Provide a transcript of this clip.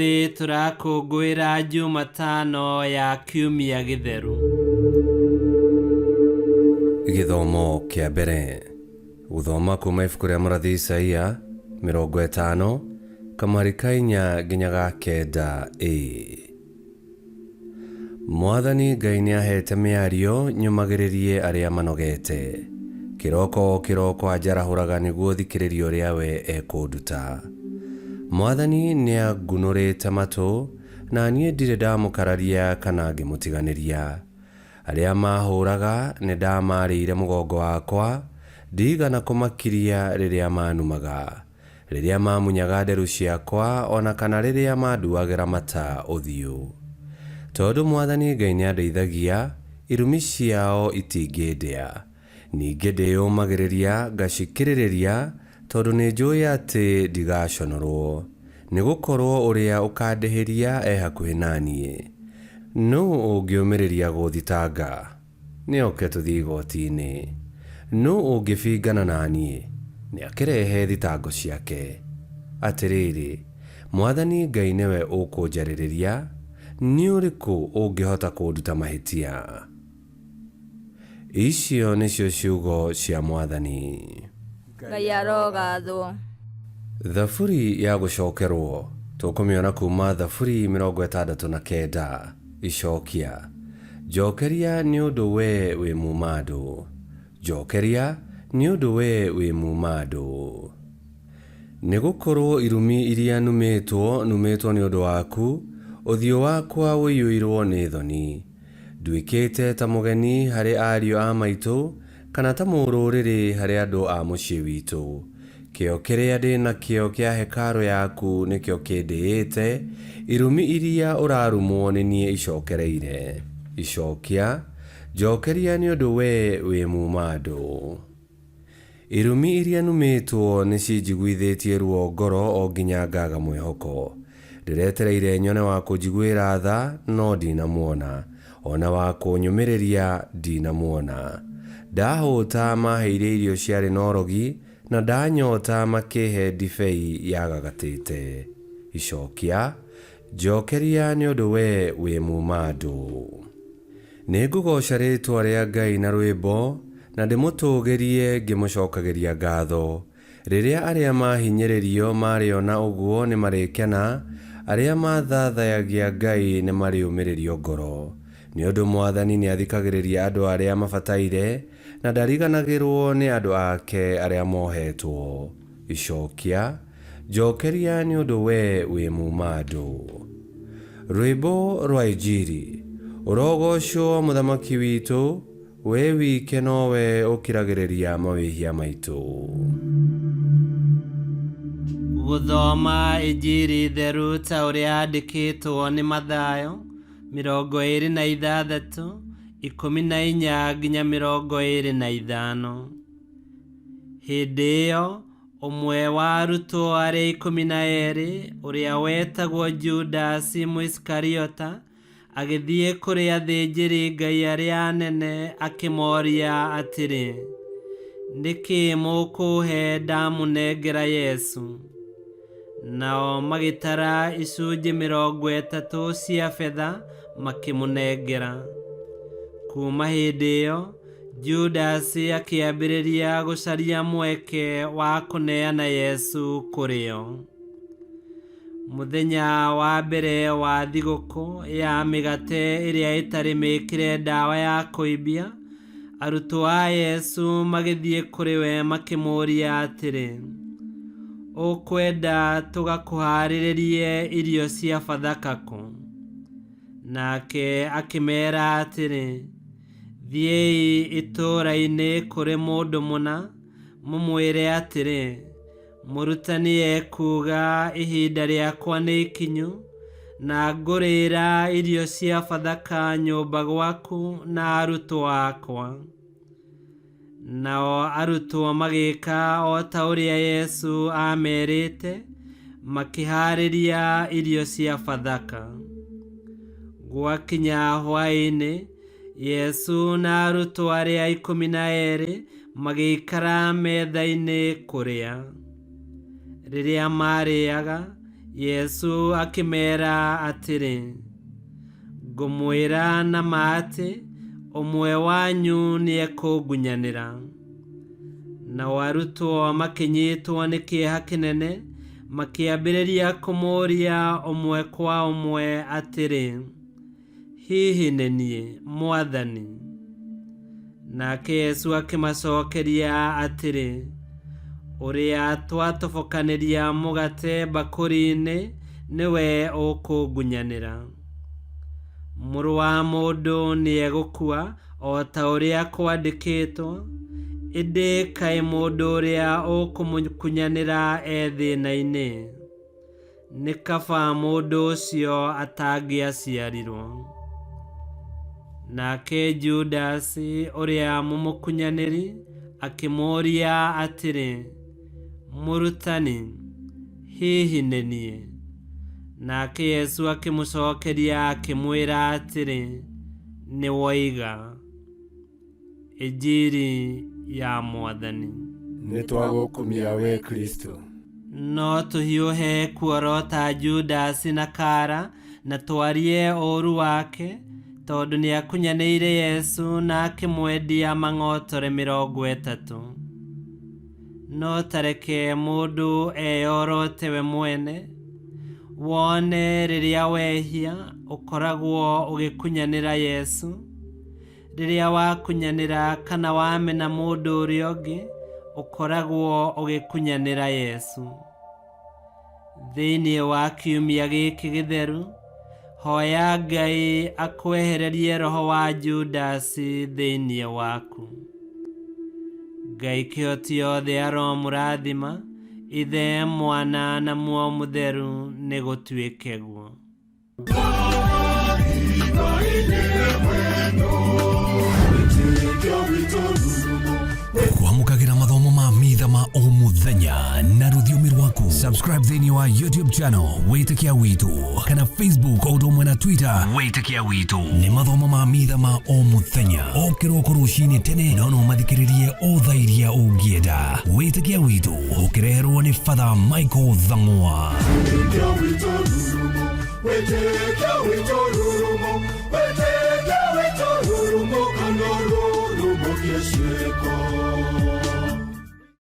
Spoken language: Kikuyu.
Ũmũthĩ tũrakũngũĩra Jumatano ya Kiumia Gĩtheru. Gĩthomo kĩa mbere. Gũthoma kuma ibuku rĩa mũrathi Isaia 50 kamũhari ka inya nginya ga kenda a. Mwathani Ngai nĩaheete mĩario nyũmagĩrĩrie arĩa manogete. Kĩroko o kĩroko anjarahũraga nĩguo thikĩrĩrie ũrĩa we ekũnduta. Mwathani nĩangunũrĩte matũ, na niĩ ndirĩ ndamũkararia kana ngĩmũtiganĩria. Arĩa maahũũraga nĩndamaarĩire mũgongo wakwa, ndiigana kũmakiria rĩrĩa maanumaga. Rĩrĩa maamunyaga nderu ciakwa, o na kana rĩrĩa maanduagĩra mata ũthiũ. Tondũ Mwathani Ngai nĩandeithagia, irumi ciao itingĩndĩa. Ningĩ ndĩyũmagĩrĩria ngacikĩrĩrĩria, tondũ nĩnjũũĩ atĩ ndigaconorwo, nĩgũkorwo ũrĩa ũkandĩhĩria e hakuhĩ na niĩ. Nũũ ũngĩũmĩrĩria gũũthitanga? Nĩoke tũthiĩ igoti-inĩ. Nũũ ũngĩbingana na niĩ? Nĩakĩrehe thitango ciake. Atĩrĩrĩ, Mwathani Ngai nĩwe ũkũnjarĩrĩria, nĩ ũrĩkũ ũngĩhota kũnduta mahĩtia? Icio nĩcio ciugo cia Mwathani. Ngai arogathwo. Thaburi ya gũcokerwo, tũkũmĩona kuuma Thaburi 69. Icokia. Njokeria nĩ ũndũ wee wĩ muuma-andũ, njokeria nĩ ũndũ wee wĩ muuma-andũ. Nĩ gũkorũo irumi iria numĩtwo, numĩtwo nĩ ũndũ waku, ũthiũ wakwa ũiyũirũo nĩ thoni. Nduĩkĩte ta mũgeni harĩ ariũ a maitũ, kana ta mũrũrĩrĩ harĩ andũ a mũciĩ witũ. Kĩyo kĩrĩa ndĩ nakĩo kĩa hekarũ yaku nĩkĩo kĩndĩĩte, irumi iria ũrarumwo nĩ niĩ icokereire. Icokia, njokeria nĩ ũndũ wee wĩ muuma-andũ. Irumi iria numĩtwo nĩcinjiguithĩtie ruo ngoro o nginya ngaaga mwĩhoko. Ndĩretereire nyone wa kũnjiguĩra tha, no ndinamuona, o na wa kũnyũmĩrĩria ndinamuona. Ndahũta maaheire irio ciarĩ na ũrogi, na ndanyota makĩĩhe ndibei yagagatĩte. Icokia, Njokeria nĩ ũndũ wee wĩ muuma-andũ. Nĩngũgooca rĩĩtwa rĩa Ngai na rwĩmbo, na ndĩmũtũũgĩrie ngĩmũcookagĩria ngaatho. Rĩrĩa arĩa maahinyĩrĩrio marĩona ũguo nĩmarĩkena, arĩa mathaathayagia Ngai nĩmarĩũmĩrĩrio ngoro. Nĩ ũndũ Mwathani nĩathikagĩrĩria andũ arĩa mabataire, na ndariganagĩrwo nĩ andũ aake arĩa mooheetwo. Icokia. Njokeria nĩ ũndũ wee wĩ muuma-andũ. Rwĩmbo rwa Injiri. Ũrogoocwo Mũthamaki witũ, wee wike nowe ũkiragĩrĩria mawĩhia maitũ. Gũthoma Injiri theru ta ũrĩa yandĩkĩtwo nĩ Mathayo, 26, 14 nginya 25. Hĩndĩ ĩyo Ũmwe wa arutwo arĩa 12, ũrĩa wetagwo Judasi Mũisikariota, agĩthiĩ kũrĩ athĩnjĩri-Ngai arĩa anene akĩmoria atĩrĩ, Nĩ kĩĩ mũkũũhe ndamũnengera Yesu? Nao magĩtara icunjĩ 30 cia betha makĩmũnengera. Kuuma hĩndĩ ĩyo, Judasi akĩambĩrĩria gũcaria mweke wa kũneana Yesu kũrĩ o. Mũthenya wa mbere wa thigũkũ ya mĩgate ĩrĩa ĩtarĩ mĩkĩre ndawa ya kũimbia, arutwo a Yesu magĩthiĩ kũrĩ we makĩmũũria atĩrĩ, Ũkwenda tũgakũhaarĩrĩrie irio cia Bathaka kũ? Nake akĩmeera atĩrĩ, Thiĩi itũũra-inĩ kũrĩ mũndũ mũna, mũmwĩre atĩrĩ, 'Mũrutani ekuuga, Ihinda rĩakwa nĩ ikinyu, na ngũrĩĩra irio cia Bathaka nyũmba gwaku na arutwo akwa. Nao arutwo magĩka o ta ũrĩa Yesu aamerĩte, makĩhaarĩria irio cia Bathaka. Gwakinya hwaĩ-inĩ, Yesu na arutwo arĩa 12 magĩikara metha-inĩ kũrĩa. Rĩrĩa maarĩaga, Yesu akĩmeera atĩrĩ, ngũmwĩra na ma atĩ ũmwe wanyu nĩekũngunyanĩra. Nao arutwo makĩnyitwo nĩ kĩeha kĩnene, makĩambĩrĩria kũmũũria ũmwe kwa ũmwe atĩrĩ, hihi nĩ niĩ, Mwathani? Nake Yesu akĩmacokeria atĩrĩ, ũrĩa twatobokanĩria mũgate mbakũri-inĩ nĩwe ũkũngunyanĩra. Mũrũ wa mũndũ nĩegũkua o ta ũrĩa kwandĩkĩtwo, ĩndĩ kaĩ mũndũ ũrĩa ũkũmũkunyanĩra e thĩna-inĩ. Nĩ kaba mũndũ ũcio atangĩaciarirwo. Nake Judasi ũrĩa mũmũkunyanĩri akĩmũũria atĩrĩ, Mũrutani, hihi nĩ niĩ? Nake Yesu akĩmũcokeria akĩmwĩra atĩrĩ, nĩ woiga. Injiri ya Mwathani. Nĩ twagũkumia we Kristo. No tũhiũhe kuorota Judasi na kara na twarie ũũru wake, tondũ nĩakunyanĩire Yesu na akĩmwendia mang'otore 30. No tareke mũndũ eyorote we mwene, wone rĩrĩa wehia ũkoragwo ũgĩkunyanĩra Yesu. Rĩrĩa wakunyanĩra kana wamena mũndũ ũrĩa ũngĩ, ũkoragwo ũgĩkunyanĩra Yesu. Thĩinĩ wa kiumia gĩkĩ gĩtheru, hoya Ngai akwehererie roho wa Judasi thĩinĩ waku. Ngai kĩhoti yothe aromũrathima, Ithe, Mwana na Muoyo Mũtheru, nĩ gũtuĩke guo. Kwamũkagĩra mathomo ma mitha ma o mũthenya na rũthiomi rwaku. Subscribe thĩinĩ wa YouTube channel Wĩtĩkia Witũ kana Facebook o ũndũ ũmwe na Twitter Wĩtĩkia Witũ. Nĩ mathomo ma mitha ma o mũthenya o kĩroko rũcinĩ tene, no no mathikĩrĩrie o thaa iria ũngĩenda. Wĩtĩkia Witũ ũkĩreherwo nĩ Father Michael Thang'wa. Wĩtĩkia witũ rurumo, wĩtĩkia witũ rurumo, wĩtĩkia witũ rurumo, kana rurumo kĩciĩko.